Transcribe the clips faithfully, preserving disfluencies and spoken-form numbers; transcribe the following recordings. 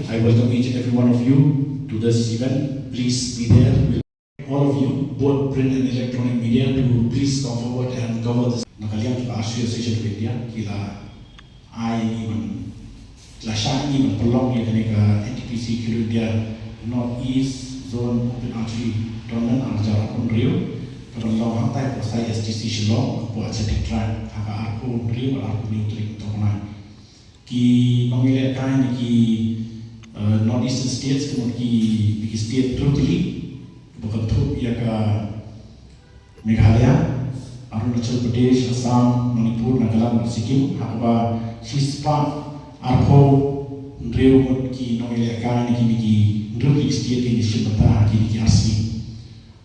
I welcome each and every one of you to this event. Please be there. All of you, both print and electronic media, to please come forward and cover this. Na ka liang ka Archery Association of India, ki la ai ngi ban, ki la shah ngi ban pynlong ïa kane ka N T P C Khelo India North East Zone Open Archery Tournament ar hajar arphew hynriew, ka ban long hangtai ha Pasai S T C Shillong, hapoh Athletic Track, ha ka arphew hynriew bad arphew hynñiew tarik mynta u bnai. Ki nongïalehkai na ki, eh, North Eastern States, ka mut ki, ki state hynriew tylli, ba kynthup ïa ka Meghalaya, Arunachal Pradesh, Assam, Manipur, Nagaland bad Sikkim, ha kaba shispah arphew hynriew ngut ki nongïalehkai na kine ki hynriew tylli ki state kin ïashim bynta ha kine ki arsi.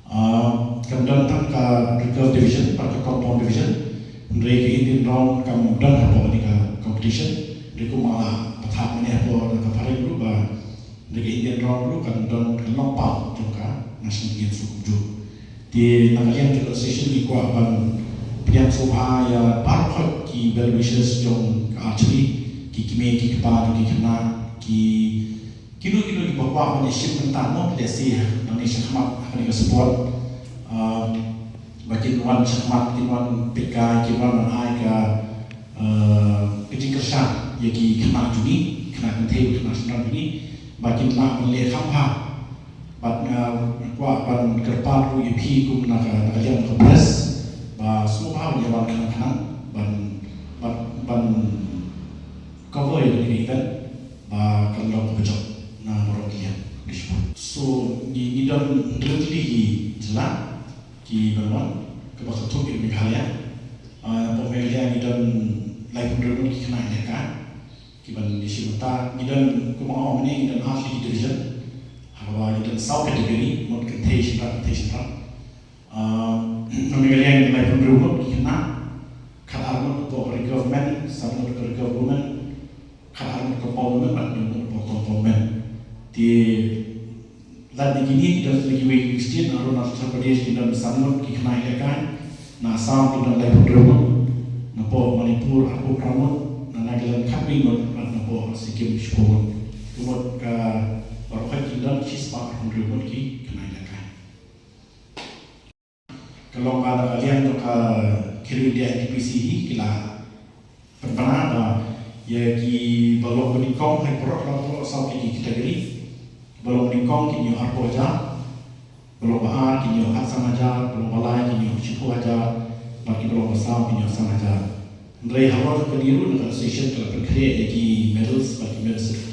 Ah, kam don tang ka recurve division bad ka compound division. Hynrei ka Indian round kam don hapoh kane ka competition. Hynrei kumba la pathar mynne hapoh ka phareng ruh ba, hynrei ka Indian round ruh kan don, kan long part jong ka national games ruh kumjuh. Te na ka liang jong ka association ngi kwah ban pdiang sngewbha ïa baroh khoit ki well wishers jong ka archery, ki kmie ki kpa jong ki khynnah, ki kino kino kiba kwah ban ïashim bynta mo, lehse nangne shakhmat ha kane ka sport, ah, ba kin wan shakhmat, kin wan peitkai, kin wan ban ai ka, ah, ka jingkyrshan ïa ki khynnah jong ngi, khynnah kynthei, khynnah shynrang jong ngi, ba kin lah ban leh kham bha. Bad nga kwah ban kyrpad ruh ïa phi kum na ka, na ka liang ka press, ba sngewbha ban ïa wan khnang khnang ban, ban, ban cover ïa kane ka event ba kan long kaba jop na baroh ki liang. So ngi, ngi don hynriew tylli ki jylla kiban wan, kaba kynthup ïa ka Meghalaya. Ah, hapoh Meghalaya ngi don laiphew hynriew ngut ki khynnah ïalehkai kiban ïashim bynta. Ngi don, kumba nga ong mynne, ngi don ar tylli ki division, ha kaba ngi don saw category, mut kynthei shynrang, kynthei shynrang. Ah, na Meghalaya ngi don laiphew hynriew ngut ki khynnah, khatar ngut hapoh ka recurve men, san ngut ka recurve women, khatar ngut compound women bad hynñiew ngut hapoh compound men. Te lait na kine, ngi don sa kiwei ki state, na Arunachal Pradesh ngi don san ngut ki khynnah ïalehkai, na Assam ngi don laiphew hynriew ngut, napoh Manipur arphew phra ngut, na Nagaland khatwei ngut bad napoh Sikkim shiphew ngut. Ka mut ka baroh khoit ki don shispah arphew hynriew ngut ki khynnah ïalehkai. Ka long ba na ka liang jong ka Khelo India N T P C hi ki la pynbna ba ïa kiba long ba nyngkong ha baroh, baroh saw tylli ki category. Kiba long ba nyngkong kin ïoh arphew hajar, kiba long ba ar kin ïoh khatsan hajar, kiba long ba lai kin ïoh shiphew hajar, bad kiba long ba saw kin ïoh san hajar. Hynrei halor kane ruh na ka association ka la pynkhreh ïa ki medals bad ki medal certificate.